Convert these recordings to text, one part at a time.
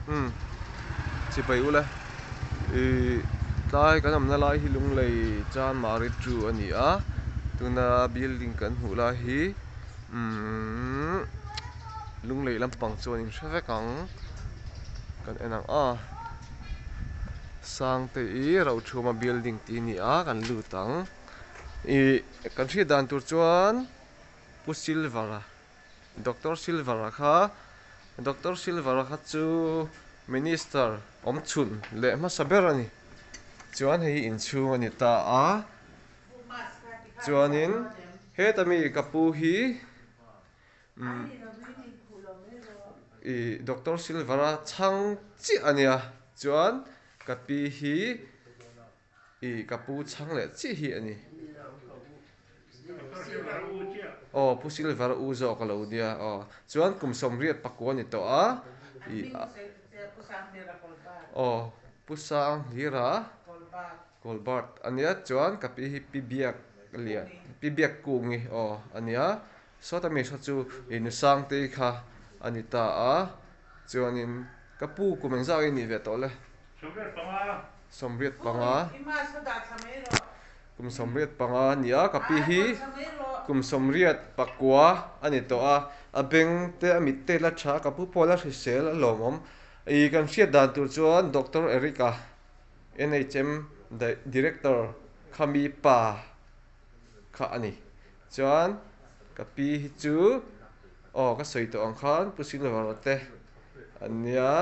Umm chibai ula ihh tlai kan awmna lai hi lunglei chanmari chu a ni a tuna building kan hmuh lai hi ummhh lunglei lampang chuan in hre vek ang kan en ang a sangte-i rothuma building tih a ni a kan lut ang ihh kan hriat dan tur chuan pu silver-a. Doctor Silver-a kha Doctor Silver-a kha chu Minister awm chhun leh hmasa ber a ni. Chuan hei hi inchhung a ni ta a. Chuanin heta mi ka pu hi umm ih Doctor Silver-a chhang chiah a nia. Chuan ka pi hi Ih ka pu chhang leh chiah hi a ni. Aw pu Silver u zawk a lo nia aw. Chuan kum sawmriat pakua a ni tawh a. Ih aw pu Sanghlira Colbert a nia chuan ka pi hi pi Biak lian pi Biak Kungi aw a nia. Sawta mi hra chu ih nu Sangtei kha a ni ta a. Chuanin ka pu kum engzah nge nih ve tawh le? 75 kum 75 a ni a ka pi hi kum 89 a ni tawh a a beng te a mit te la tha a ka pu pawh la hrisel a lawmawm ih kan hriat dan tur chuan Doctor Eric-a NHM Director khami pa kha a ni chuan ka pi hi chu aw ka sawi tawh ang khan Pu Silver-a te an nia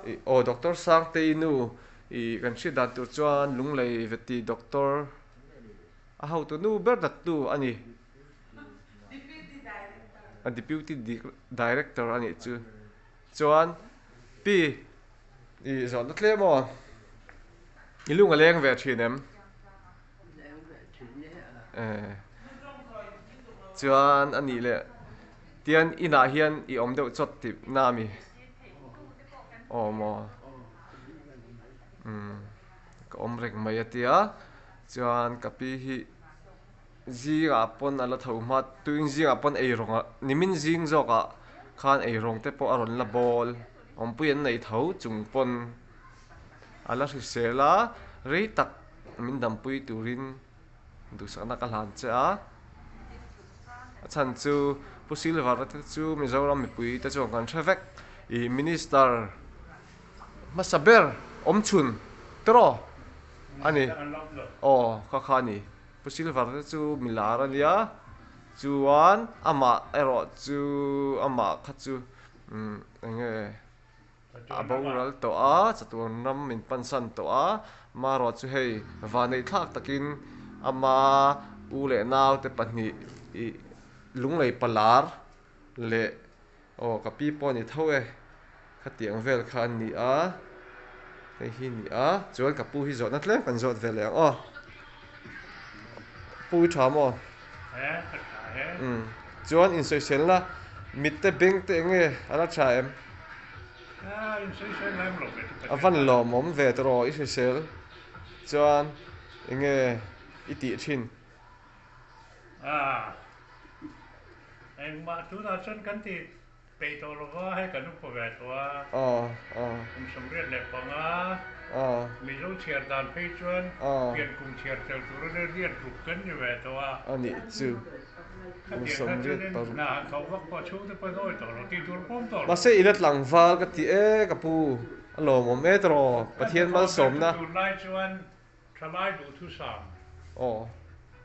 ih aw Doctor Sangtei nu ih kan hriat dan tur chuan Lunglei veti Doctor a hotu nu ber dattu a ni a Deputy Director a nih chu chuan pi ih zawhna tlem aw i lung a leng ve thin em? Chuan a nih leh tian inah hian i awm deuh chawt tih na a mi? Aw maw umm ka awm reng mai a tia chuan ka pi hi zingah pawn a la tho hma tuin zingah pawn eirawng ah nimin zing zawkah khan eirawng te pawh a rawn la bawl awmpui an nei tho chung pawn a la hrisel a rei tak min dampui turin duhsakna ka hlan che a a chhan chu Pu Silver te chu Mizoram mipui te chuan kan hre vek ih minister hmasa ber awm chhun tawh a ni aw kha kha a ni Pu Silver te chu milar a nia chuan amah erawh chu amah kha chu umm eng nge. A boral tawh a, chatuan ram min pansan tawh a, marawh chu hei vanneih thlak takin ama u leh naute pahnih ih lunglei palar leh aw ka pi pawh a ni tho e, khatiang vel kha an ni a, hei hi a ni a, chuan ka pu hi zawhna tlem kan zawt ve leh ang aw, pu i tha maw? Umm chuan insawiselna mitte beng te eng nge a la tha em? A van lawmawm ve tawh i hrisel chuan eng nge i tih thin? Engmah tunah chuan kan ti Peih tawh lova hei kan upa ve tawh a, kum 75 Mizo chhiar dan phei chuan pian kum chhiar tel tur a nia riat ruk kan ni ve tawh a. A nih chu kum Khatiang kha chuanin hna han thawk vak pawh chhungte pawhin awi tawh lo tih tur pawm tawh lo. Mahse i la tlangval ka ti e ka pu, a lawmawm e tawh Pathian malsawmna. Tunlai chuan Thalai duhthusam. Aw.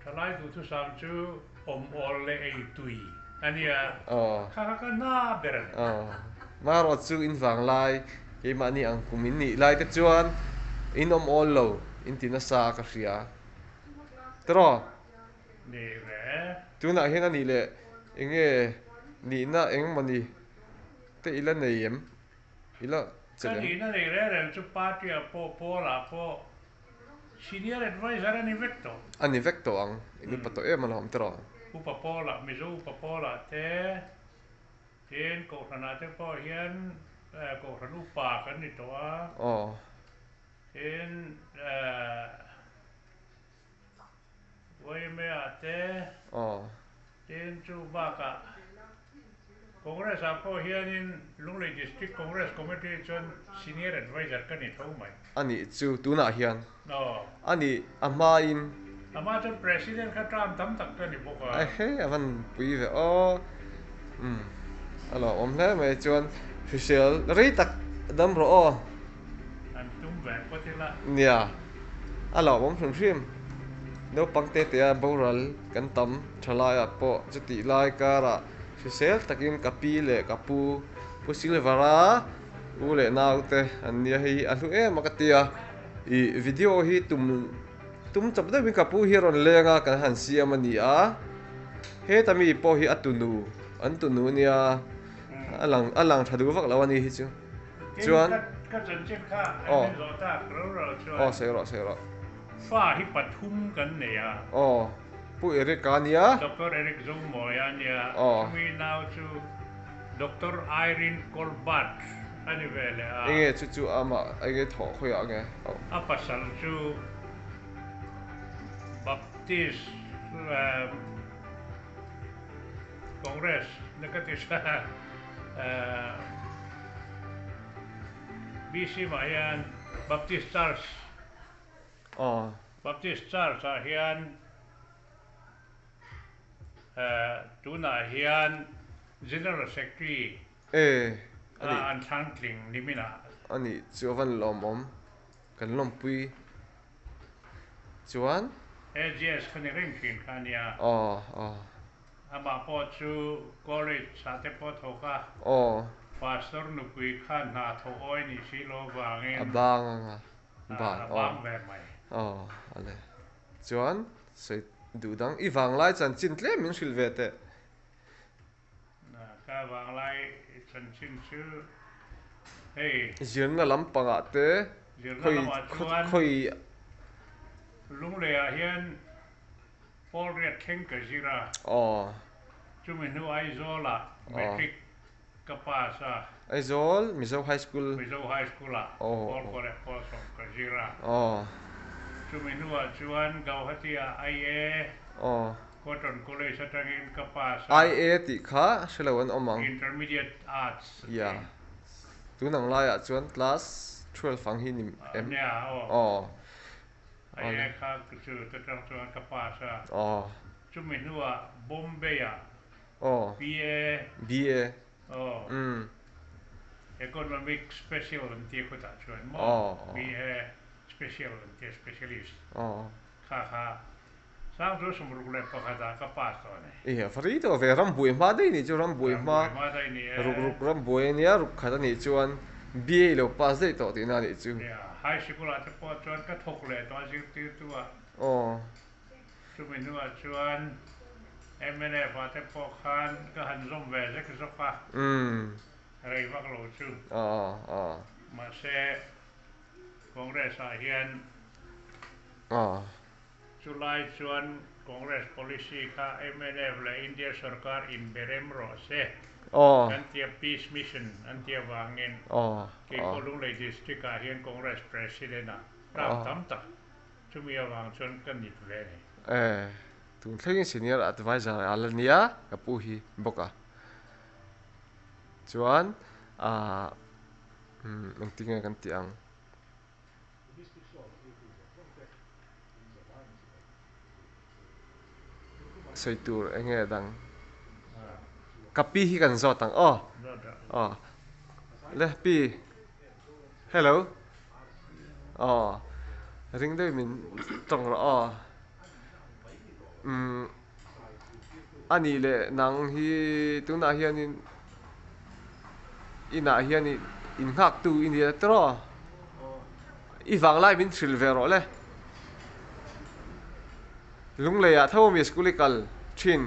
Thalai duhthusam chu awm awl leh ei tui a nia. Aw. Kha kha ka hna ber a ni. Aw. Marawh chu in vang lai, keimahni ang kum in nih lai te chuan in awm awl lo in ti nasa ka hria. Tiraw? Ni ve. Tunah hian a nih leh eng nge nihna engmawni te i la nei em? I la che lem. Ka nihna nei reng reng chu party ah pawh pawl ah pawh Senior Adviser a ni vek tawh. A ni vek tawh ang, in upa tawh em alawm tiraw? Upa Pawlah, Mizo Upa Pawlah te, tin Kohhranah te pawh hian Kohhran Upa kan ni tawh a. Aw. Tin YMA-ah te, Aw. tin chu bakah. Congress ah pawh hianin Lunglei District Congress Committee chuan Senior Adviser ka ni tho mai. A nih chu tunah hian. Aw. A nih a hmain. A hma chuan President kha term tam tak ka ni bawk a. Ehe a van pui ve aw. Umm a lo awm hle mai chuan hrisel rei tak dam rawh aw. An tum ve phawt ila. Nia a lo awm hrim hrim. Naupang te te a boral kan tam tha laiah pawh chutih lai karah hrisel takin ka pi leh ka pu Pu Silver-a u leh naute an nia hei a hlu em a ka ti a, ih video hi tum tum chawp deuhin ka pu hi a rawn leng a kan han siam a ni a, heta mi pawh hi a tunu an tunu nia a lang a lang tha duh vak lo a ni hi chu chuan Ka chanchin kha an min zawh tak ro ro chuan. Aw sawi rawh sawi rawh. Fa hi pathum kan nei a. Aw Pu Eric a nia. Doctor Eric Zomawia a nia. Aw. Chumi nau chu Doctor Irene Colbert a ni ve leh a. Enge chu chu amah enge thawh khawiah nge? Aw. A pasal chu Baptist Congress na ka ti sa BC mah hian Baptist Church Aw. Baptist Church ah hian tunah hian General Secretary E a nih. An thlang tling nimin ah. A nih chu a van lawmawm kan lawmpui chuan. AGS kha ni reng thin kha a nia. Aw aw. Amah pawh chu college ah te pawh thawk a. Aw. Pastor nupui kha hna thawh awi ni si lo vangin. A bang ang a. Ban aw. A bang ve mai. Aw ale. Chuan sawi duh dang i vanglai chanchin tlem min hrilh ve teh. Ka vanglai chanchin chu hei. Zirna lampangah te Zirna lamah chuan khawi. Lunglei ah hian Pawl riat thleng ka zir a. Aw. Chumi hnu Aizawl ah Matric Ka pass a. Aizawl, Mizo High School. Mizo High School ah Pawl kua leh Pawl sawm ka zir a. Chumi hnuah chuan Gauhati ah IA Cotton College atangin ka pass a. IA tih kha hre lo an awm ang. Intermediate Arts a ti. Yeah. Tun ang laiah chuan class 12 ang hi ni em? Nia aw. Aw. IA kha chu ta tang chuan ka pass a. Chumi hnuah Bombay ah Aw. BA. BA. Aw. Umm. Economic special an tia khawtah chuan maw? Aw aw. BA special an tia specialist. Aw. Kha kha sang chu sawmruk leh pakhat ah ka pass tawh a ni. Ehe a fari tawh ve rambuai hma daih nih chu rambuai hma. Rambuai hma daih ni e. Ruk ruk rambuai a nia ruk khat a nih chuan BA lo pass daih tawh tihna a nih chu. Nia high sikul ah te pawh chuan ka thawk leh tawh a zirtirtu ah. Aw. Chumi hnuah chuan mnf ah te pawh khan ka han zawm ve zek zawk a, rei vak lo chu. Mahse, Congress ah hian chulai chuan Congress policy kha mnf leh India sorkar inberem rawh se kan tia Peace Mission an tia vangin keipawh Lunglei District ah hian Congress President ah term tam tak Chumi avang chuan ka nit ve a ni. E, tun thlengin Senior Adviser a la nia ka pu hi bawk a. Chuan ah umm engtin nge kan tih ang? Sawi tur eng nge dang? Ka pi hi kan zawt ang aw. Aw. Le pi. Hello. Aw. Ring deuh min tawng rawh aw. Umm a nih leh nang hi tunah hianin inah hian in nghaktu i nia tawh. I vanglai min hrilh ve rawh le. Lungleiah tho ami school i kal thin.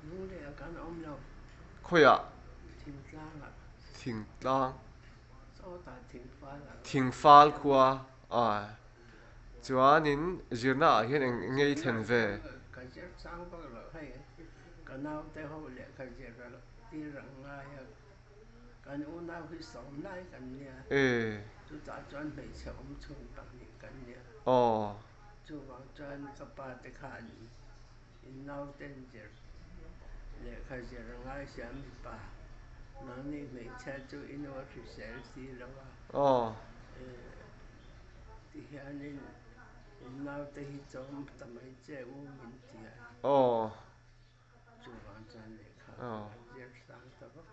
Lungleiah kan awm lo. Khawiah? Thingtlangah. Thingtlang. Sawtah Thingfal ah. Thingfal khua a chuanin zirna ah hian eng nge i thlen ve? Ka zir chang vak lo hei ka naute ho leh ka zir tir ang ngai a kan unau hi sawm lai kan nia chutah chuan hmeichhe awm chhun pahnih kan nia Aw. chuvang chuan ka pa te khan. In nauten zir lehkha zir a ngai sia mipa nangni hmeichhia chu i nu a hrisel si lo a. Ti hianin in naute hi chawm ta mai che u min ti a. Chuvang chuan lehkha kan zir sang ta vak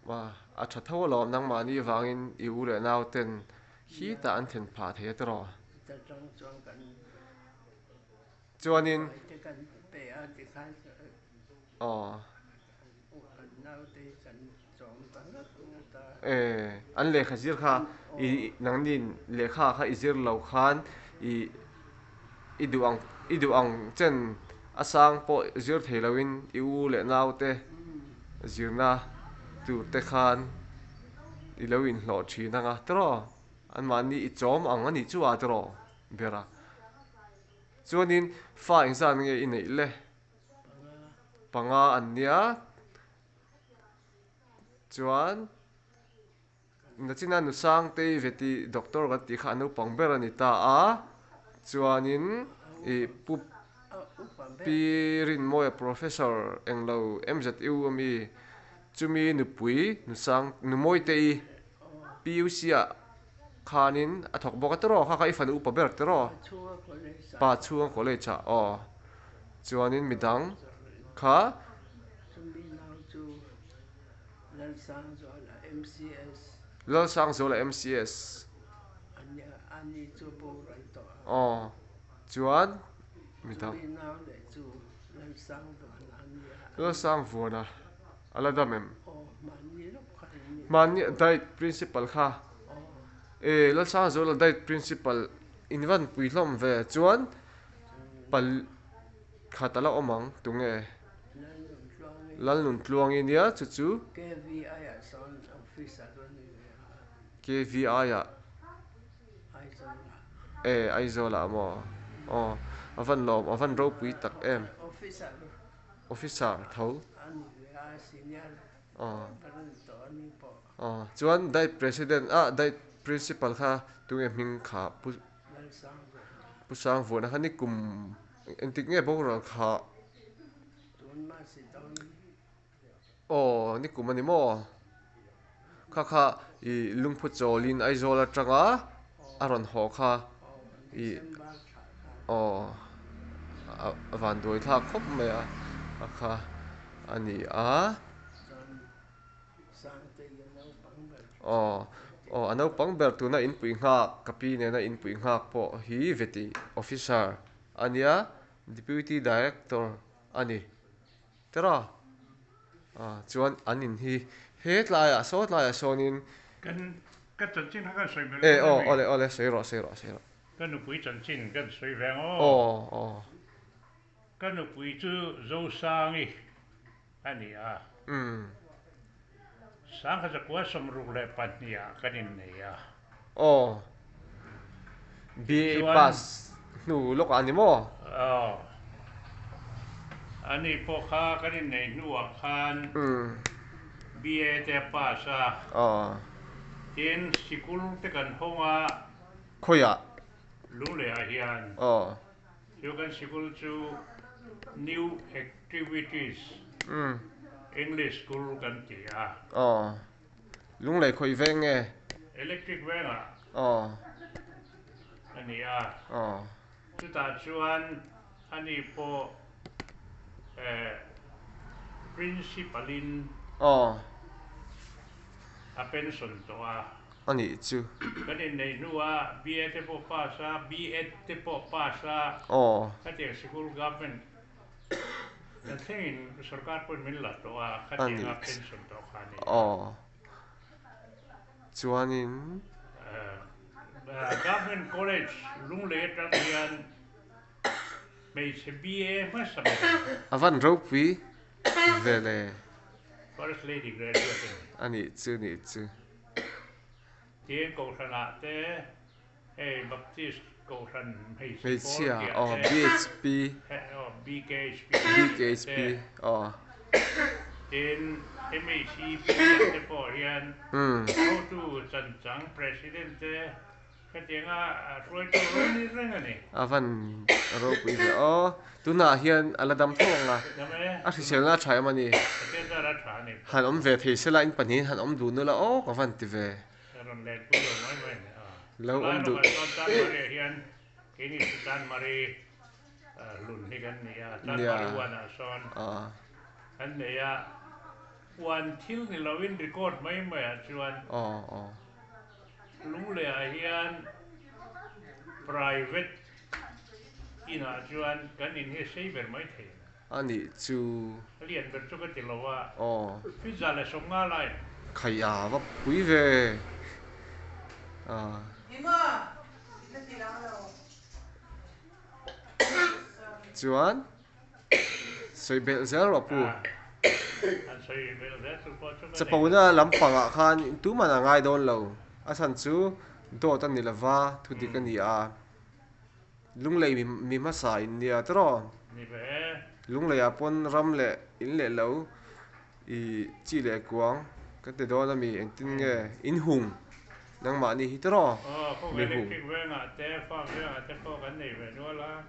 lo a. A tha tho alawm nangmahni vangin i u leh nauten khitah an thlen phah thei a tiraw? Chuta tang chuan kan Chuanin. Te kan pe a tikhan kan naute hi kan chawm ta ngat ngat a. E, an lehkha zir kha i nangni lehkha kha i zir lo khan i i duh ang i duh ang chen a sang pawh zir thei loin i u leh naute zirna tur te khan i lo inhlawh thin ang a tiraw? Anmahni i chawm ang a nih chu a tiraw ber a. Chuanin fa engzat nge i neih le? Panga an nia. Chuan nachina Nusangtei veti doctor kan tih kha a naupang ber a ni ta a. Chuanin i pu Pi Rinmawia professor englo MZU ami chumi nupui Nusang Numawitei PUC ah khanin a thawk bawk a tiraw kha kha i fanu upa ber tiraw pa chhunga college ah aw chuanin midang kha Lalsangzuala MCS aw chuan midang Lalsangvuana a la dam em? Hmanni diet principal kha e Lalsangzuala diet principal in van pui hlawm ve chuan pal khat a la awm ang tunge Lalnuntluangi nia chu chu KVI ah e Aizawl ah maw aw a van lawm a van ropui tak em. Officer tho. Aw chuan Diet President ah Diet Principal kha tunge hming kha Pu Pu Sangvuana kha ni kum engtik nge boral kha aw ni kum a ni maw kha kha ih lungphu chawlin Aizawl atanga a rawn haw kha ih aw a van duai thlak khawp mai a a kha a ni a aw aw a naupang ber tuna inpui nghak ka pi nena inpui nghak pawh hi veti officer a nia deputy director a ni. Tera ah chuan an in hi he tlaiah saw tlaiah sawnin Kan ka chanchin kha kan sawi belh E aw awle awle sawi rawh sawi rawh sawi rawh. Ka nupui chanchin kan sawi ve ang aw. Aw aw. Ka nupui chu Zosangi a ni a. Umm. Sangkhat zakua 62 ah kan innei a. Aw. BA pass hnu lawkah a ni maw? Aw. Ani pawh kha kan inneih hnuah khan BA te a pass a. Aw. Tin, sikul te kan hawng a. Khawiah? Lungleiah hian. Aw. Chu kan sikul chu New Activities English School kan ti a. Aw. Lunglei khawi veng nge? Electric vengah. Aw. A ni a. Aw. Chutah chuan ani pawh eh Principal in. Aw. A pension tawh a. A nih chu. Kan inneih hnuah BA te pawh pass a, BEd te pawh pass a. Aw. Khatiang sikul government kan thlengin sorkar pawhin min la tawh a, khatianga pension tawh kha a ni. Aw. Chuanin. Government College Lunglei atang hian hmeichhe BA hmasa ber. A van ropui ve le. First Lady graduate a ni. A nih chu nih chu. Tin Kohhranah te hei Baptist Kohhran hmeichhe pawl Hmeichhia tih ah aw te BHP aw BKHP tih ah BKHP te aw. Tin MHCP ah te pawh hian hotu chanchang President te. Hetianga hruaitu ro ni reng a ni. A van ropui ve aw. Tunah hian a la dam tho ang a. Dam e. A hriselna a tha em a ni. Pathian zar a tha a ni. Han awm ve thei sela in pahnihin han awm duh nula aw ka van ti ve. Ka rawn let pui lo mai mai a ni. Lo awm duh. Chulai ramah chuan Chanmari ah hian keini chu Chanmari hlun hi kan ni a. Chanmari uanah sawn kan nei a. Uan thil ni loin record mai mai ah chuan. Lungleiah hian private inah chuan kan in hi sei ber mai thei a. A nih chu. A lian ber chu ka ti lo a. Aw. Feet 150 lai. Khai a va pui ve. A. Chuan sawi belh zel rawh pu. Chapona lampangah khan tuman a ngai dawn lo. A chhan chu dawt a ni lova, thudik a ni a. Lunglei mi hmasa in nia tawh. Lungleiah pawn ram leh in leh lo i chi leh kuang kan ti dawn a mi engtin nge in hung nangmahni hi tawh mi hung.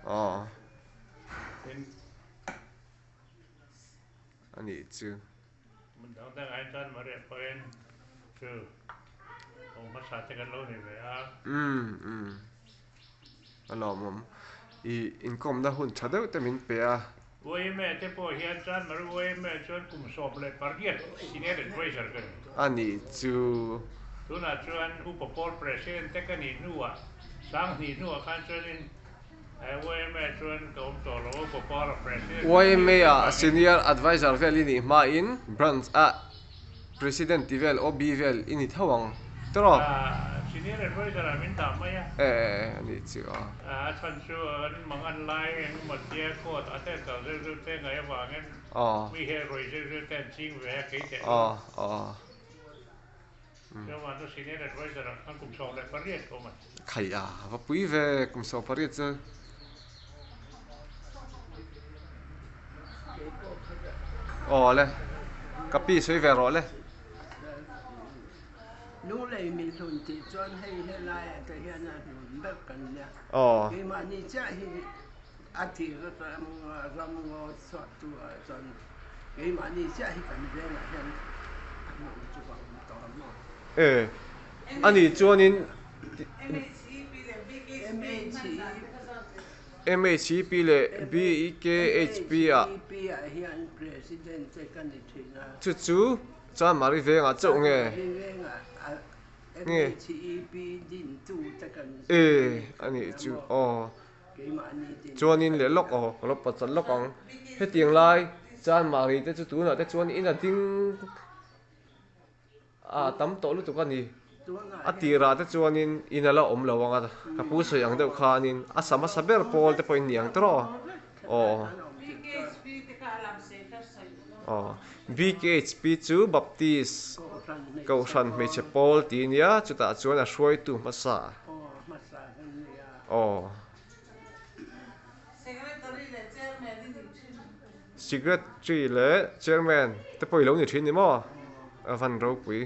Aw. A nih chu. Umm umm a lawmawm i inkawmna hun tha deuh te min pe a. A nih chu. Yma ah Senior Adviser vel i nih hmain Branch ah President ti vel OB vel i ni tho ang tawh. E e a nih chu a. Aw. Aw aw. Khai a va pui ve kum 18 chu. Aw le ka pi sawi ve rawh le. Lunglei mi hlun tih chuan hei helaiah te hian a hlun ber kan nia. Aw. Keimahni chiah hi a tir atang ram ngaw chhuah tu ah chuan keimahni chiah hi kan vengah hian a hmuh chu a awm tawh a maw. E ani chuanin MHEP leh BKHP ah hian president te ka ni thin a. Chu chu Chanmari vengah chauh nge? Nge? MHEP dintu te kan E ani chu aw. Chuanin leh lawk aw, ka lo pawt lawk ang. Hetiang lai chuan mahni te chu tunah te chuan in a ding a tam tawh lutuk a ni. A tirah te chuanin in a la awm lo ang a, ka pu sawi ang deuh khanin a sa hmasa ber pawl te pawhin ni ang tawh aw. Aw, BKHP chu Baptist Kohhran Hmeichhe Pawl tih a nia, chutah chuan a hruaitu hmasa. Aw. Secretary leh Chairman te pawh i lo ni thin ni maw? A van ropui.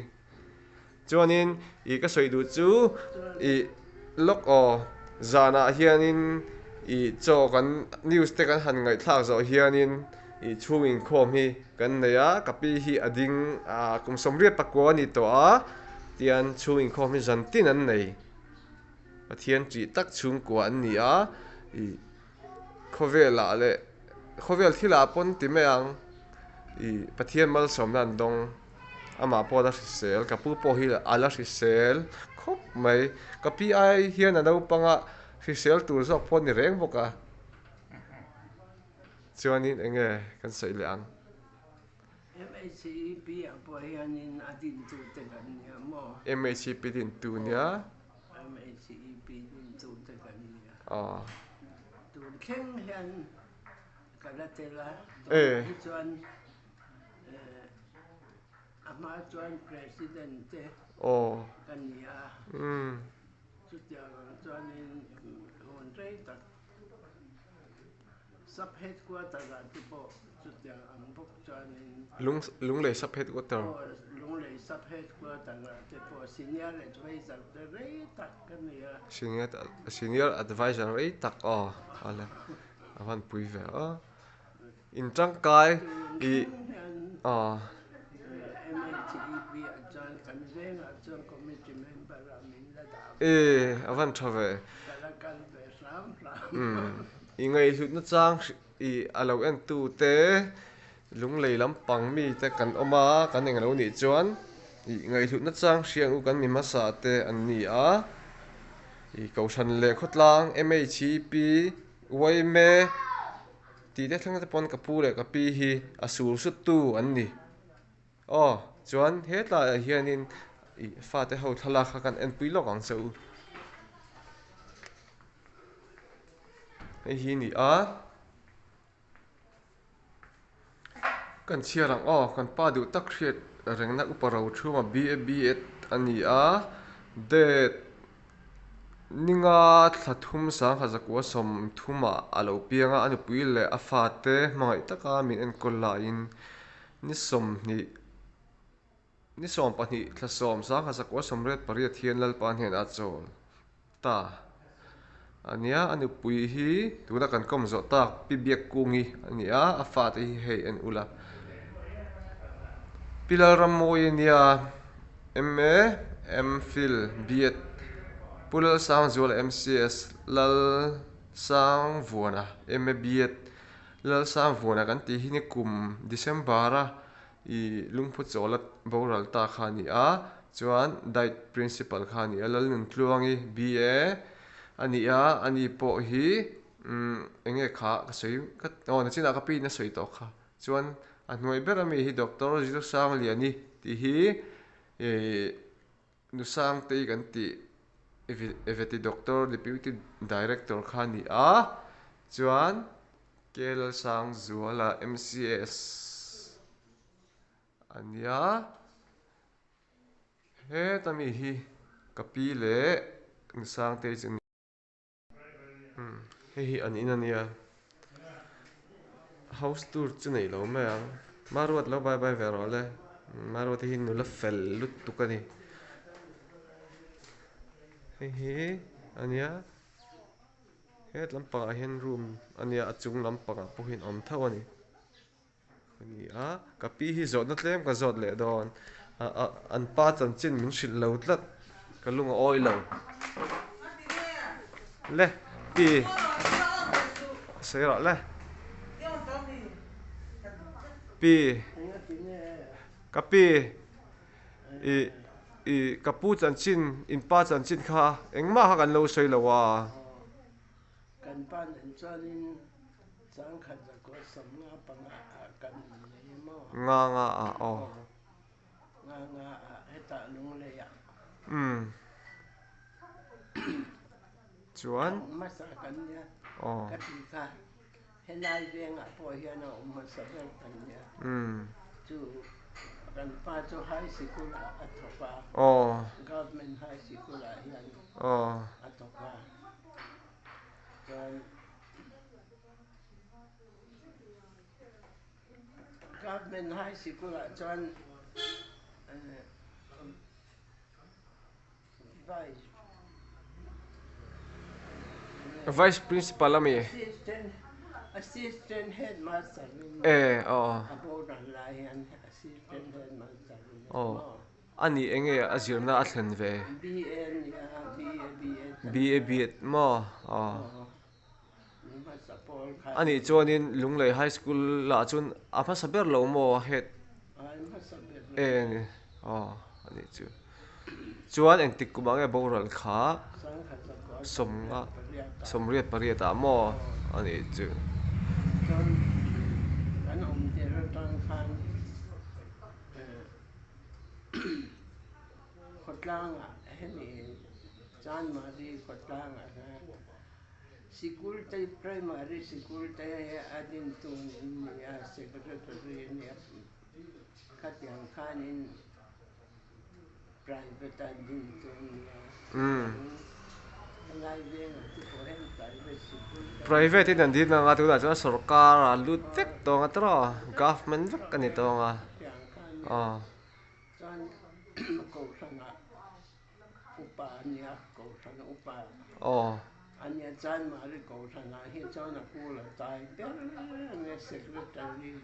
Chuanin i ka sawi duh chu i lawk aw zanah hianin i chaw kan news te kan han ngaihthlak zawh hianin i chhung inkhawm hi kan nei a, ka pi hi a ding a kum 89 a ni tawh a, tian chhung inkhawm hi zan tin an nei. Pathian ṭih tak chhungkua an ni a, ih khawvelah leh khawvel thilah pawn ti mai ang, ih Pathian malsawmna an dawng, amah pawh a la hrisel, ka pu pawh hi a la hrisel khawp mai, ka pi ai hian a naupanga hrisel tur zawk pawh a ni reng bawk a, chuanin eng nge kan sawi leh ang. MHEP ah pawh hianin a dintu te kan nia maw? MHEP dintu nia. MHEP dintu te kan nia. Aw. Tun thleng hian ka la tel a. Tunah hi chuan a hma chuan President te ka ni a. Chutiang ang chuanin hun rei tak. Sub Headquarter ah te pawh chutiang ang bawk chuanin. Lunglei Sub Headquarter. Aw, Lunglei Sub Headquarter ah te pawh Senior Adviser te rei tak ka ni a. Senior Adviser rei tak aw, ale a van pui ve a. In tangkai i aw. MHEP ah chuan kan vengah chuan committee member ah min la dah ve. E a van tha ve. Ka la kal ve hram hram. I ngaihhlutna chang i a lo en tu te lunglei lampang mi te kan awm a, kan eng lo nih chuan i ngaihhlutna chang hriang u kan mi hmasa te an ni a. I Kohhran leh khawtlang MHEP Uaime Tih te thleng te pawn ka pu leh ka pi hi a sur sut tu an ni. Aw, chuan hetlaiah hianin ih fate ho thlalak kha kan enpui lawk ang che u. Hei hi ni a, kan chhiar ang aw, kan pa duh tak hriat rengna upa ro thuma BAB a ni a, date. Ninga thla thum sangha zakua sawmthumah a lo piang a, a nupui leh a fate hmangaih taka min enkawl laiin ni sawmhnih ni sawmpahnih thla sawm sangha zakua sawmriat pariat hian Lalpa hnenah a chawl ta a nia. A nupui hi tuna kan kawm zawh tak Pi Biakkungi a ni a, a fate hi hei en ula. Pi Lalrammawi a nia. MA, MPhil, BEd, Pu Lalsangzuala MCS, Lalsangvuana MA BEd, Lalsangvuana kan tih hi ni kum December a i lungphu chawla boral ta kha a ni a, chuan Diet Principal kha a ni a, Lalnuntluangi BA a ni a, ani pawh hi eng nge kha ka sawi ka aw nachinah ka pi in a sawi tawh kha. Chuan a hnuai ber ami hi Doctor Zirsangliani tih hi ih Nusangtei kan tih Eveti Doctor Deputy Director kha a ni a, chuan K Lalsangzuala MCS a nia. Heta mi hi ka pi leh Nusangtei chu a ni. Hei hi an in a nia house tour chu neih lo mai ang Maruat lo bye bye ve rawh le Maruat hi nula fel lutuk a ni hei hi a nia het lampangah hian room a nia a chung lampangah pawh hian awm tho a ni. A ni a, ka pi hi zawhna tlem ka zawt leh dawn. An pa chanchin min hrilh lo tlat, ka lung a awi lo. Le, pi, sawi rawh le. Pi, ka pi, i, i, ka pu chanchin, in pa chanchin kha engmah kha kan lo sawi lo a. Kan pa nen chuanin changkhat zakua sawmnga panga ah kan innei a maw? Nga nga ah aw. Nga nga ah hetah Lunglei ah. Umm. Chuan? A awm hmasa kan nia. Aw. Ka ti kha helai vengah pawh hian a awm hmasa ber kan nia. Umm. Chu kan pa chu high sikul ah a thawk a. Aw. Government high sikul ah hian. Aw. A thawk a. Chuan Government High Sikul ah chuan Vice Vice Principal a mi? Assistant Assistant Headmaster in Eh aw. A boral lai hian Assistant Headmaster in Aw. A nih enge a zirna a thlen ve? BA a nia, BA BEd. BA BEd maw? Aw. A nih chuanin Lunglei High School ah chuan a hmasa ber lo maw a head? E aw a nih chu. Chuan engtik kum ah nge boral kha? Sawmnga sawmriat pariat ah maw a nih chu. Khawtlangah hemi Chanmari khawtlangah hian sikul te primary sikul te a din tun in ni a secretary a nia khatiang khanin private a din tun nia helai vengah te pawh hian private. Private in an dil anga tunah chuan sorkar ah lut vek tawng a tawrh a, government vek a ni tawng a. Aw. Aw.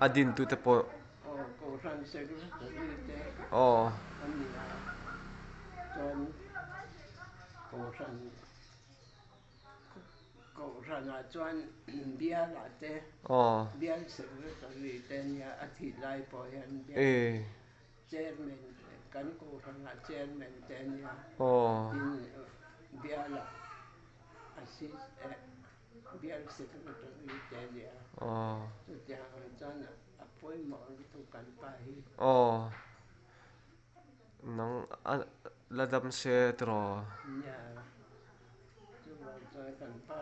A dintute pawh. Aw. Kohhranah chuan bialah te, bial secretary te nia a thih lai pawh hian bial chairman kan kohhranah chairman te nia tin bialah bial secretary te nia chutiang ang chuan a pawimawh lutuk kan pa hi. Nang a la dam se tiraw? Nia, chuvang chuan kan pa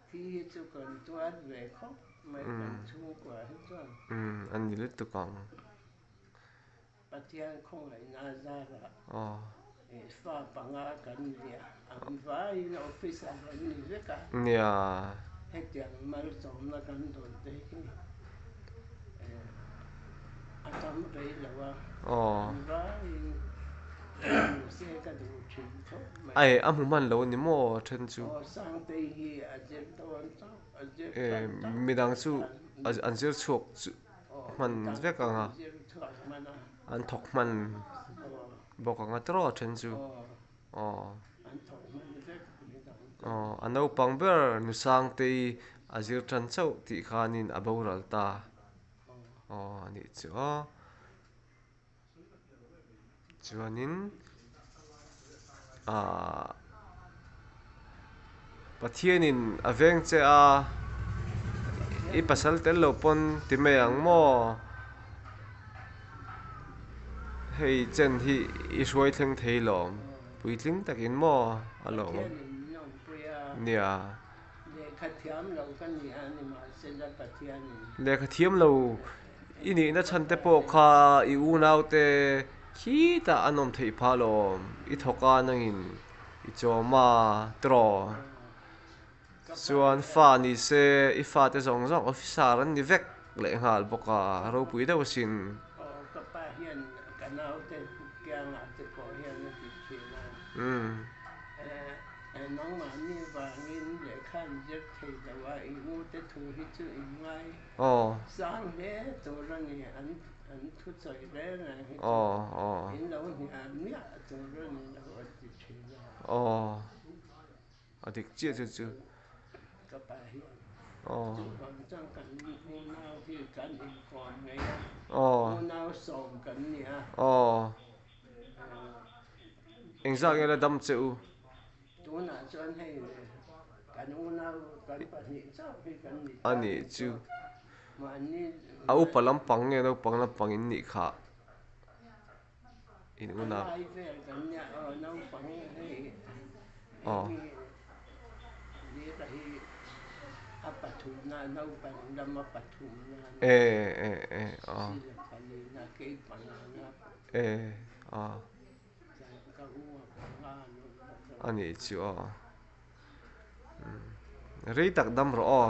thi hi chu kan tuar ve khawp mai kan chhungkua hi chuan. Umm, a ni lutuk ang. Pathian khawngaihna zarah fa panga kan nia, an vaiin officer an ni vek a. Nia. Hetiang malsawmna kan dawn te hi. A tam rei lo a, an vaiin hmu se ka duh thin khawp mai. Ai, a hmu hman lo a ni maw then chu? Aw, Sangtei hi a zir dawn chauh, a zir tan chauh. Midang chu an zir chhuak chu hman vek ang a, an thawk hman bawk ang a tiraw then chu? Aw. An thawk hman vek midang chu. Aw, a naupang ber nu Sangtei a zir tan chauh tih khanin a boral ta. Aw a nih chu aw. Chuanin ahh Pathianin a veng che a, i pasal tel lo pawn ti mai ang maw? Hei chen hi i hruai thleng thei lawm, puitling takin maw a lawm awm? Nia. Lehkha thiam lo ka ni a nimahsela Pathianin. Lehkha thiam lo i nihna chhan te pawh kha i unaute khitah an awm theih phah lawm, i thawk a nangin i chawm a tiraw? Chuan fa ni se i fate zawng zawng officer an ni vek lehnghal bawk a, ropui deuh asin. Aw ka pa hian ka naute kiangah te pawh hian a ti thin a. Nangmahni vangin lehkha an zir thei lo a, i ute thu hi chu in ngai sang hle tur a ni, an thu chawi reng reng hi chu in lo hnial miah tur a ni lo a ti thin a. Aw, a dik chiah chu chu. Ka pa hian chuvang chuan kan unau hi kan inkawm ngei a, unau sawm kan ni a. Engzah nge la dam che u? Tunah chuan hei kan unau kan pahnih chauh hi kan ni ta. A nih chu. A upa lampang nge naupang lampang in nih kha? In unau. A lai vel kan nia aw naupang hei hemi lira hi a pathumna naupang lama pathumna sila palina kei pangana. E a a nih chu aw rei tak dam rawh aw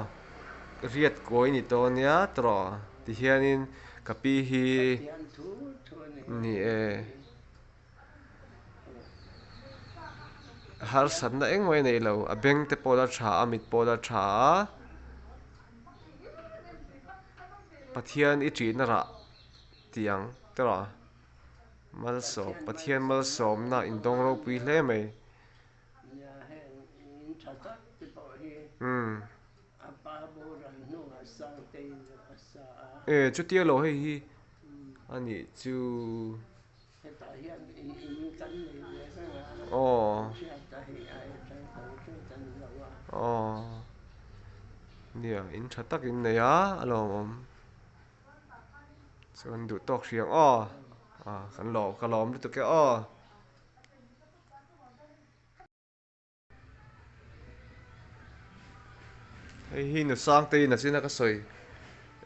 riat kawi ni tawh ania tawh tihianin ka pi hi ni e harsatna engmah a nei lo a beng te pawh la tha a mit pawh la tha a Pathian i ṭihna rah. Tih ang tawh a, malsawm, Pathian malsawmna in dawng ropui hle mai. Umm. E chutia lo hei hi a nih chu. Aw. Aw. Nia in tha tak in nei a, a lawmawm. Chuan duh tawk hri ang aw ah kan lawm ka lawm lutuk e aw. Hei hi nu Sangtei in a china ka sawi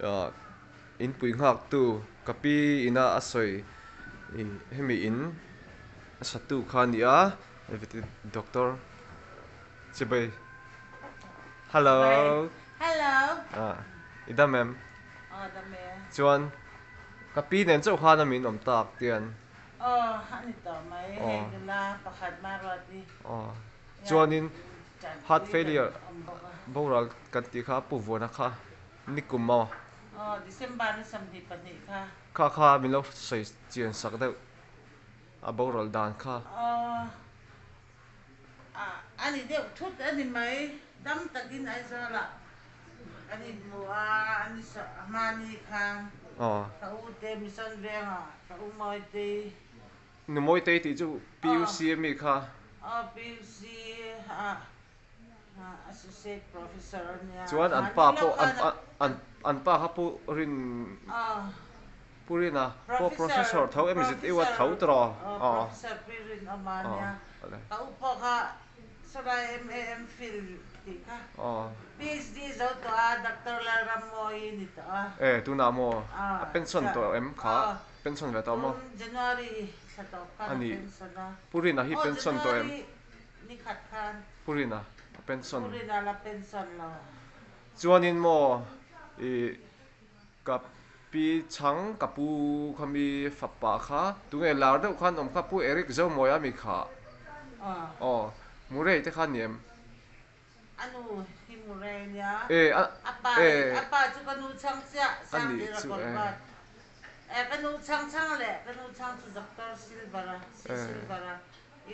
ah inpui nghak tu ka pi ina a sawi ih hemi in a satu kha a ni a doctor chibai. Hello. Hello. Ah, i dam em? Aw dam e. Chuan ka pi nen chauh khan a min awm tak tian. Aw a ni tawh mai hei nula pakhat Maruat i. Aw chuanin heart failure boral kan tih kha Pu Vuana kha nikum maw? Aw December ni 22 kha. Kha kha min lo sawi chian sak deuh a boral dan kha. Aw A ni deuh thut a ni mai. Dam takin Aizawlah kan inhmu a, a ni hmani khan ka u te Mission Vengah ka u Mawitei. Nu Mawitei tih chu PUC a mi kha? Aw PUC ah Associate Professor a nia. Chuan an pa pawh an pa kha Pu Rin. Pu Rina pawh Professor tho MZU a tho tawh aw. Professor Pi Rinawma a nia. Ka u pawh kha Sarai MA MPhil tih kha PhD zo tawh a, Doctor Lalrammawi ni tawh a. E tunah maw a pension tawh em kha? Pension ve tawh maw? Tun January thla tawp khan a pension a. Pu Rina hi pension tawh em? January ni khat khan. Pu Rina a pension. Pu Rina la pension lo. Chuanin maw i Ka pi chhang ka pu kha mi fapa kha tunge lar deuh khan awm kha pu Eric Zomawia mi kha aw Murray te kha ni em? A nu hi Murray nia E a a pa e a pa chu ka nu chhang chiah a nih Sangtira chu e Kawlvat e ka nu chhang chhang leh ka nu chhang chu Doctor Silver-a C e Silver-a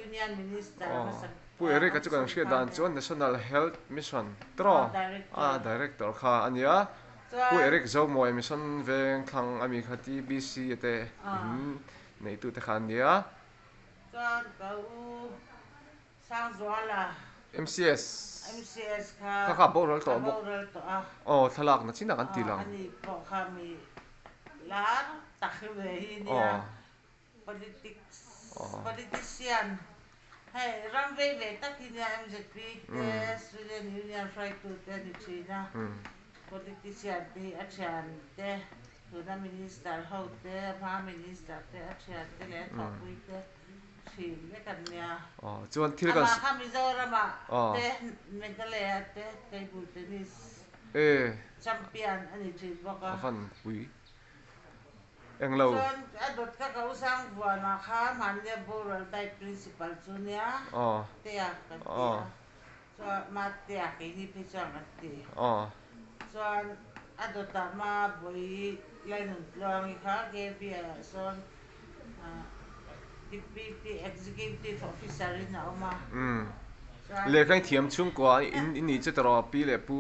Union Minister aw hmasa Pu Eric a chu kan awm chhun hriat kha dan nia chuan National Health Mission aw tawh a Director Director kha a nia. Pu Chuan. Eric Zomawi Mission veng thlang a mi kha TBC te in neitu te kha an nia. Chuan ka u Sangzuala. MCS. MCS kha Kha kha a boral tawh a bawk. boral tawh a. Aw thlalak na chin ah kan ti Aw lang. ani pawh kha mi lar tak ve hi nia. Aw. Politics politician hei ram vei ve tak hi nia MZP te Student Union hruaitu te a ni thin a, politician te hi a thian te tuna minister ho te a hma minister te a thian te leh a thawhpui te thin vek an nia. Chuan thil kan Amah kha Mizoram ah te Meghalaya te table tennis champion a ni thin bawk a. A van pui. Englo. Chuan a dawt ka ko sang vuanah kha hmannia boral type principal chu nia tea kan ti a, chuan ma tea keini phei chuan kan ti. Chuan a dawtah ma bawi Lainun Tluangi kha KB ah sawn Deputy Executive Officer in a awm a. Chuan. Lehkha i thiam chhungkua in i nih chu tawh pi leh pu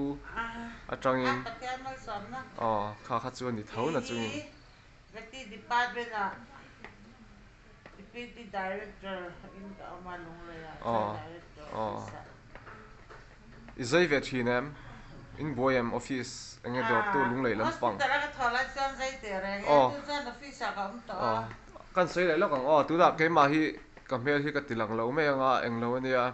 atangin. A Pathian malsawmna. Aw kha kha chu a ni tho na chungin. Kei hi Vety Department ah Deputy Director in ka awm a Lunglei ah chuan Director Office ah. I zai ve thin em? In buai em office enge dawrtu Lunglei lampang. Hospital a ka thawh lai chuan zai teh reng e, chu chuan office ah ka awm tawh a. Kan sawi leh lawk ang aw, tunah keimah hi ka hmel hi ka ti lang lo mai anga englo ania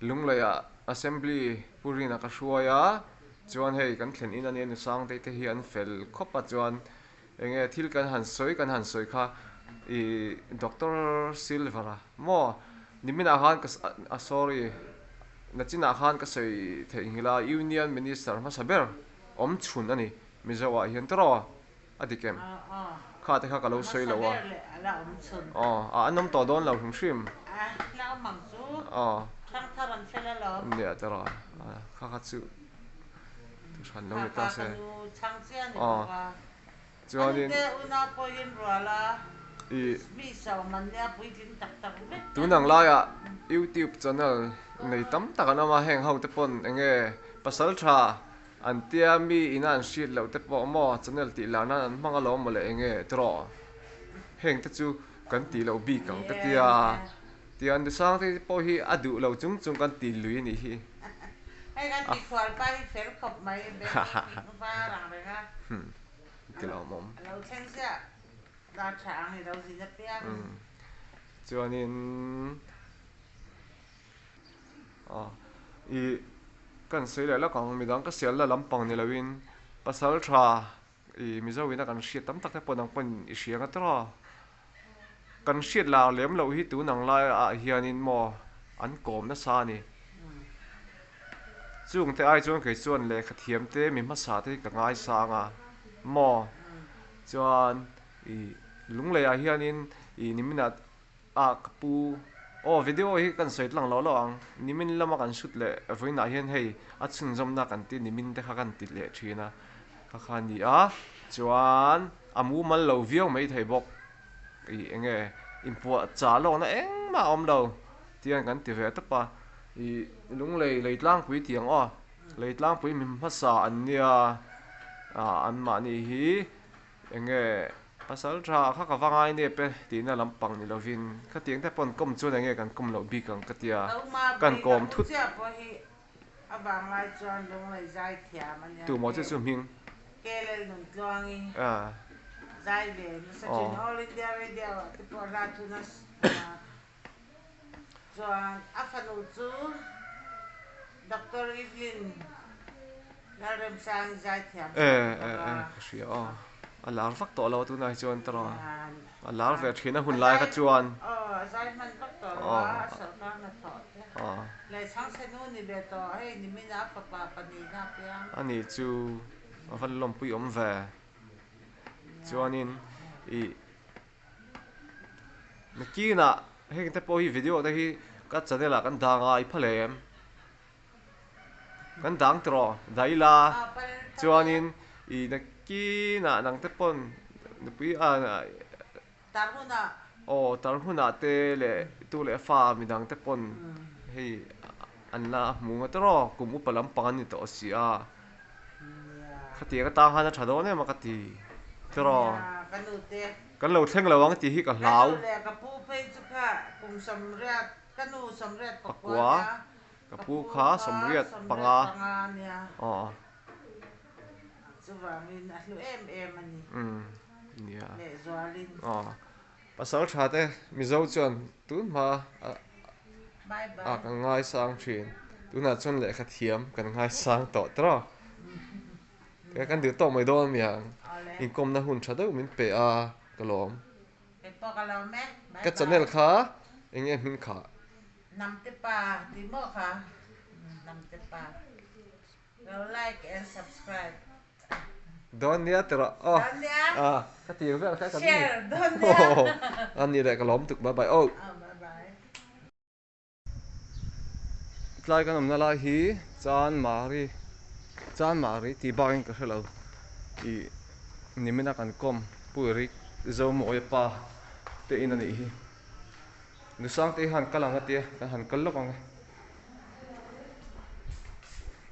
Lunglei ah Assembly Pu Rina ka hruai a, chuan hei kan thlen in ania Nusangtei te hi an fel khawp a chuan enge thil kan han sawi kan han sawi kha ih Doctor Silver a maw niminah khan ka a sorry nachinah khan ka sawi theihnghilh a Union Minister hmasa ber awm chhun a ni Mizo ah hian tawh a dik em? Kha te kha ka lo sawi lo a. Aw, a an awm tawh dawn lo hrim hrim. Aw. Nia te rawh a, kha kha chu thu hran lo ni ta se. Aw. Chuanin i tun ang laiah YouTube channel nei tam tak an awm a, heng ho te pawn eng nge pasal tha An tia mi ina an hriat loh te pawh maw channel tih lar nan an hmang alawm mawle enge tawh heng te chu kan tih loh bik ang ka tia tia nu sang te pawh hi a duh lo chung chung kan ti lui anih hi. Hei kan ti khual pa hi fel khawp mai beng var ang reng a ti lo awm. A lo thleng ziah dar tha ang i lo zin apiang. Chuanin. A i kan sawi leh lawk ang midang ka sialna lampang ni loin pasal tha i Mizo ina kan hriat tam tak te pawh nang pawn i hria nga tawh a kan hriat lar lem loh hi tun ang laiah hianin maw an kawm nasa a ni. Chungte ai chuan kei chuan lehkha thiam te mi hmasa te hi ka ngaisang a maw? Chuan ih Lungleiah hianin ih niminah ah ka pu aw video hi kan sawi tlang lo lo ang nimin lama kan shoot leh vawiinah hian hei a chhunzawmna kan ti nimin te kha kan ti leh thin a kha kha a ni a chuan a mumal lo viau mai thei bawk ih eng nge inpuah chah lawkna engmah a awm lo tiang kan ti ve tawp a ih lunglei lei tlangpui tih ang aw lei tlangpui mi hmasa an nia ah anmahni hi. Eng nge pasal tha kha ka va ngai nep e tihna lampang ni lovin khatiang te pawn kawm chuan eng nge kan kawm loh bik ang ka tia kan kawm thut. Tu maw chu chu hming? E e e ka hria aw a lar vak tawh lo a tunah hi chuan tawrh a a lar ve thin a hun lai kha chuan aw aw ani chu a van lawmpui awm ve chuanin ih. Nakinah heng te pawh hi video te hi ka channel ah kan dang a i pha leh em? Kan dang tawh rawh dah ila chuanin i nakinah nang te pawn nupui a aw tar hunah te leh tu leh fa midang te pawn hei an la hmu nga tawh rawh kum upa lampang an ni tawh si a. Khatiang atang khan a tha dawn em a ka ti tiraw? Kan lo thleng lo ang tih hi ka hlau. Pakua, ka pu kha sawmriat panga aw. Umm nia aw. Pasal tha te Mizo chuan tun hma ah kan ngaisang thin. Tunah chuan lehkha thiam kan ngaisang tawh tawh a. Tia kan duh tawk mai dawn a niang. Inkawmna hun tha deuh min pe a ka lawm. Ka channel kha eng nge hming khah? Dawn nia ti rawh aw. Dawn nia. Ah ka tir vel kha kan ni. Share dawn nia. A ni leh ka lawm tuk bye bye aw. Aw bye bye. Tlai kan awmna lai hi Chan Mari Chan Mari tih bakin ka hre lo ih nimina kan kawm Pu Eric Zomawia pa te in a nih hi. Nusangte hi han kal ang a tia kan han kal lawk ang e.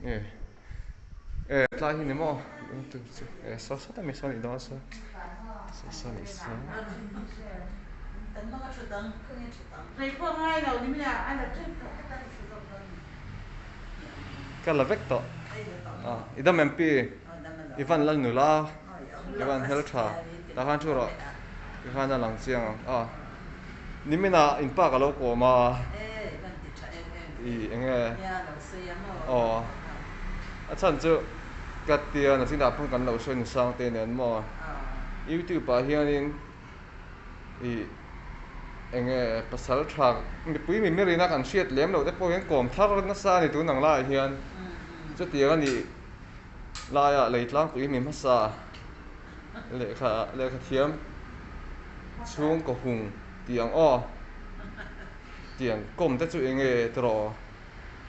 E e tlai hi ni maw e saw sawt a mi saw nih dawn saw saw saw nih saw. Ka la vek tawh a i dam em pi i van lal nula i van hel tha tah khan thu rawh i khan a lang chiang ang a. Niminah in pa ka lo kawm a. Ih eng nge? Aw. A chhan chu ka tia na chinah pawn kan lo sawi nusang te nen maw? Youtube ah hianin ih eng nge pasal tha mipui mi mirina kan hriat lem loh te pawh hian kawm thar nasa a ni tun ang laiah hian chutiang a nih laiah lei tlangpui mi hmasa. Lehkha lehkha thiam chhungkaw hung tih ang aw tiang kawm te chu eng nge tiraw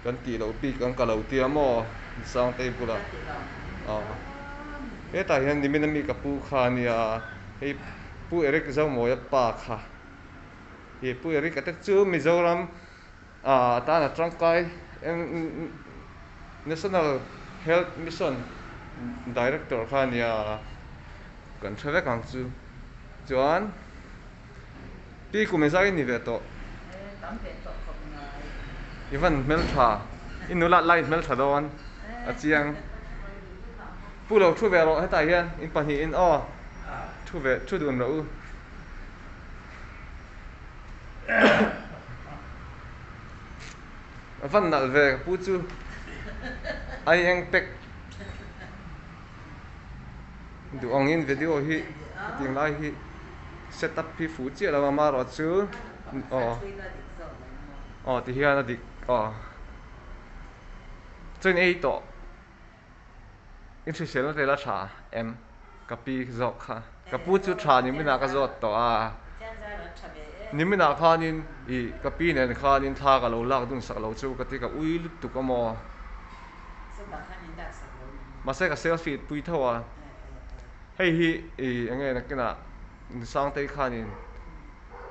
kan tih loh bik ang ka lo tia maw Sangtei bulah aw hetah hian nimin ami ka pu kha ania hei Pu Eric Zomawia pa kha ih Pu Eric a te chu Mizoram ah tana tangkai National Health Mission Director kha a nia kan hre vek ang chu chuan pi kum engzah i ni ve tawh i van hmeltha i nulat lai hmeltha dawn a chiang pu lo thu ve rawh hetah hian in pahnihin aw thu ve thu dun rawh u. A van nalh ve ka pu chu ai eng pek duh angin video hi hetiang lai hi set up hi fuh chiah lo a amaherawh chu aw aw ti hian a dik aw. Chuan ei tawh in hriselna te la tha em? Ka pi zawk kha. Ka pu chu tha niminah ka zawt tawh a. Niminah khanin ih ka pi nen khanin thla ka lo lak dun sak lo chu ka ti ka ui lutuk a maw. Mahse ka selfie pui tho a. Hei hi ih eng nge nakinah Sangtei khanin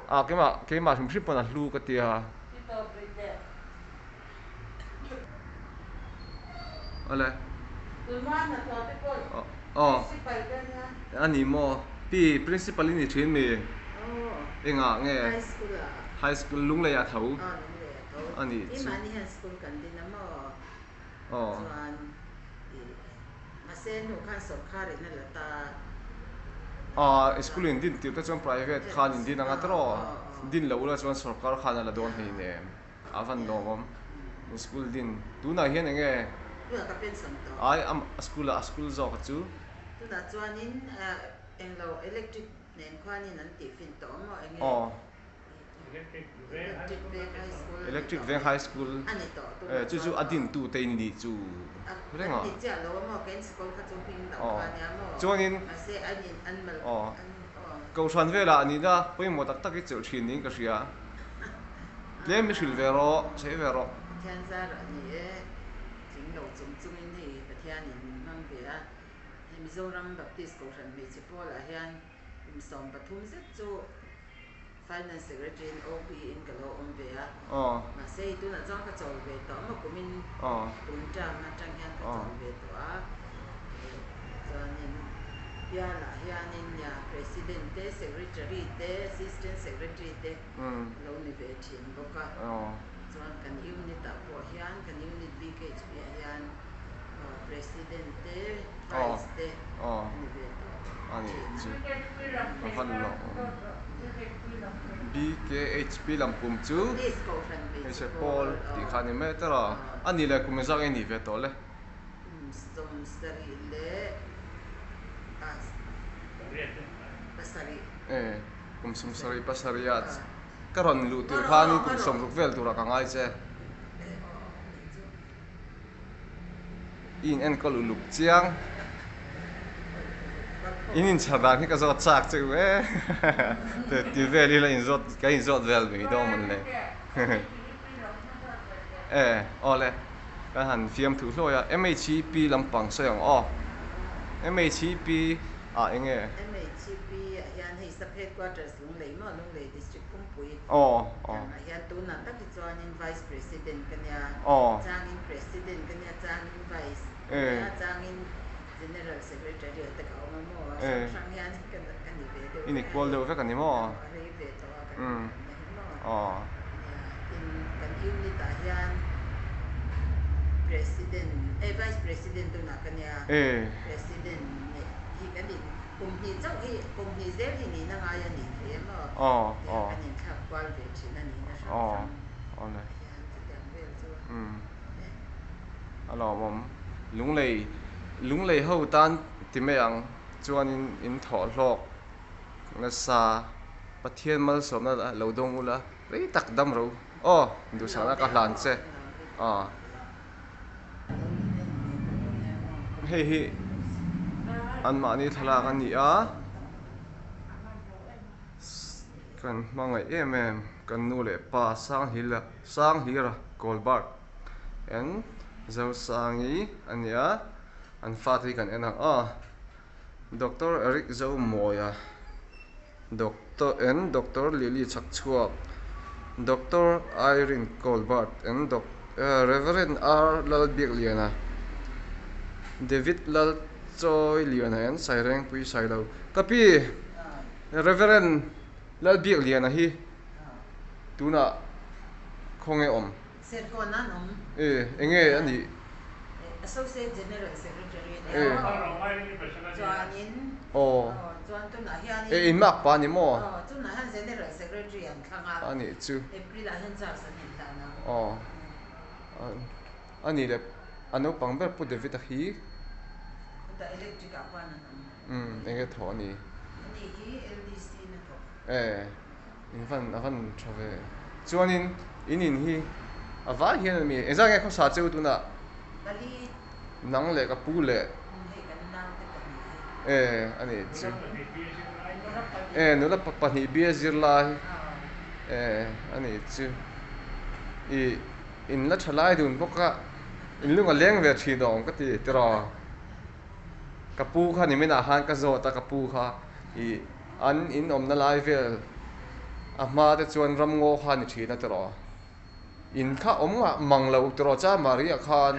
ah keimah keimah hrim hrim pawn a hlu ka ti a. Awle. Aw. A ni maw? Pi, Principal i ni thin mi? Engah nge? High School Lunglei ah tho. A nih chu. Aw. Aw, school in din tir te chuan private khan in din anga tawh. Din loh ula chuan sorkar khan a la dawn hleinem. A van lawmawm school din tunah hian eng nge Tunah ka pension tawh. Ai a school ah a school zawk a chu. Tunah chuanin englo electric nen khuanin an tih fin tawh maw eng nge Aw. Electric Veng High School Electric Veng High School a ni tawh tunah chu chu chuan a din tu te in nih chu reng a a. An ti chiah lo a maw kan school kha chu hming dang Aw kha nia maw chuanin mahse an in an mal aw an aw. Kohhran velah a nihna pawimawh tak tak i chelh thin niin ka hria. Tlem i hrilh ve rawh, sawi ve rawh. Pathian zar a ni e, tling lo chung chungin hei Pathianin min hmang ve a, hei Mizoram Baptist Kohhran hmeichhe pawlah hian kum 13 zet chu Finance Secretary in OP in ka lo awm ve a, mahse hei tunah chuan ka chawl ve tawh maw kumin tun term atang hian ka chawl ve tawh a, chuanin bialah hianin nia President te, Secretary te, Assistant Secretary te, lo ni ve thin bawk a, chuan kan unit ah pawh hian kan unit BKHP ah hian President te Vice te a ni ve tawh thin a. BKHP lam kum chu hmeichhe pawl tih kha a ni mai tawh a, a nih leh kum engzak nge nih ve tawh le? Kum 78. Kum 77 ah ka rawn luh tur khan kum 60 vel turah ka ngai che. I in enkawl uluk chiang. In inchhar dan hi ka zawt chak che u e. Ti vel ila in zawt ka in zawt vel mai dawn mawn le. E awle kan han fiam thuh hluai a MHEP lampang sawi ang aw. MHEP ah eng nge? MHEP ah hian hei sub headquarters Lunglei maw Lunglei district pumpui ah hian tunah tak hi chuanin vice president ka nia, changin president ka nia, changin vice ka nia, changin general secretary ah te ka awm a maw hrang hrang hian ka ni ve deuh I ni kual deuh vek a ni maw? A rei ve tawh a kan awmna hi maw? Nia tin kan unit ah hian president eh vice president tunah ka nia president neih hi kan in kum hnih chauh hi kum hnih zel hi nihna ngai a nih thei em aw tia kan inthlak kual ve thin a nihna hrang hrang ah hian chutiang vel chu eh. A lawmawm lunglei lunglei ho tan ti mai ang chuanin in thawh hlawk nasa Pathian malsawmna lo dawng ula rei tak dam ro aw duhsakna ka hlan che aw. Hei hi anmahni thlalak a ni a kan hmangaih em em kan nu leh pa Sanghila Sanghira Goldberg and Zosangi a ni a an fate hi kan en ang aw Doctor Eric Zomawia Doctor and Doctor Lily Chhakchhuak, Doctor Irene Colbert and Reverend R Lalbiakliana, David Lalchawiliana and Sairengpui Sailo. Ka pi, Reverend Lalbiakliana hi tunah khawnge awm? Serkawn an awm. E, enge a nih? Associate General Secretary a ni a, chuanin aw chuan tunah hianin E, in mak pa a ni maw? Aw, tunah hian General Secretary an thlang a. A nih chu. April ah hian charge an inhlan ang. Aw, a nih leh a naupang ber Pu David a hi. Khutah electric ah khuan an awm. Umm, enge thawh a ni? A nih hi LDC na thawk. E. In van a van tha ve. Chuanin in in hi a vai hian a mi. Engzah nge khawsa cheu tunah? Nang leh ka pu leh e a nih chu e nula pahnih bia zirlai e a nih chu ih in la tha lai dun bawk a in lung a leng ve thin awm ka ti tiraw ka pu kha nimin ah khan ka zawt a ka pu kha ih an in awmna lai vel a hma te chuan ramngaw kha a ni thin a tiraw. In kha awm ngah mang lo tiraw cha Maria khan.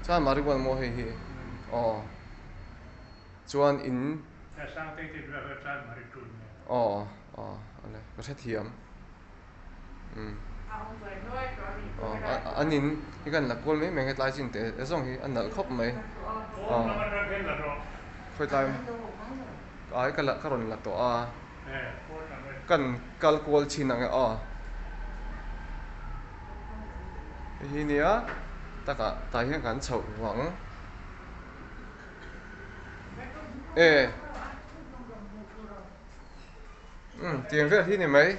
Cha Mariwan maw hei hi aw chuan in aw aw ale ka hrethiam umm aw an in hi kan la kual mai mai hetlai chin teh zawng hi a nalh khawp mai aw khawitlai ai ka la ka rawn la tawh a kan kal kual chin ang e aw hei hi nia takah tah hian kan chhoh vang e. Umm tiang vel hi ni mai.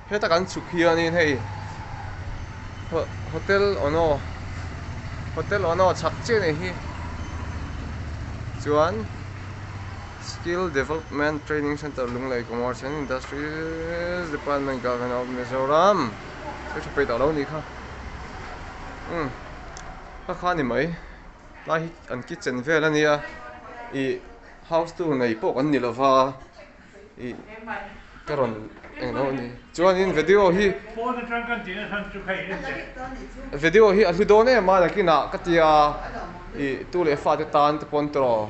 Heta kan chhuk hianin hei hotel ono hotel ono chhak chiah nei hi chuan skill development training center Lunglei commerce and industries department government of Mizoram thil tha peih tawh lo a nih kha umm kha kha a ni mai. Tlai hi an kitchen vel a nia ih house tour nei pawh kan ni lova ih ka rawn eng lo a ni chuanin video hi video hi a hlu dawn em a nakinah ka tia ih tu leh fate tan te pawn tawh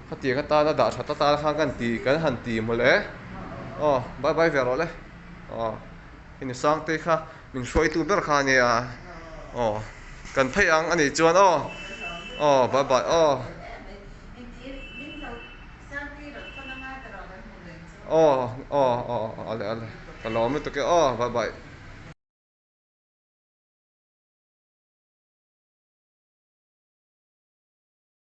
khatiang atana dah that atan khan kan ti kan han ti mawle aw bye bye ve rawh le aw hemi Sangtei kha. Min hruaitu ber kha a nia aw kan phei ang a nih chuan aw aw bye bye aw aw aw aw ale ale ka lawm lutuk e aw bye bye.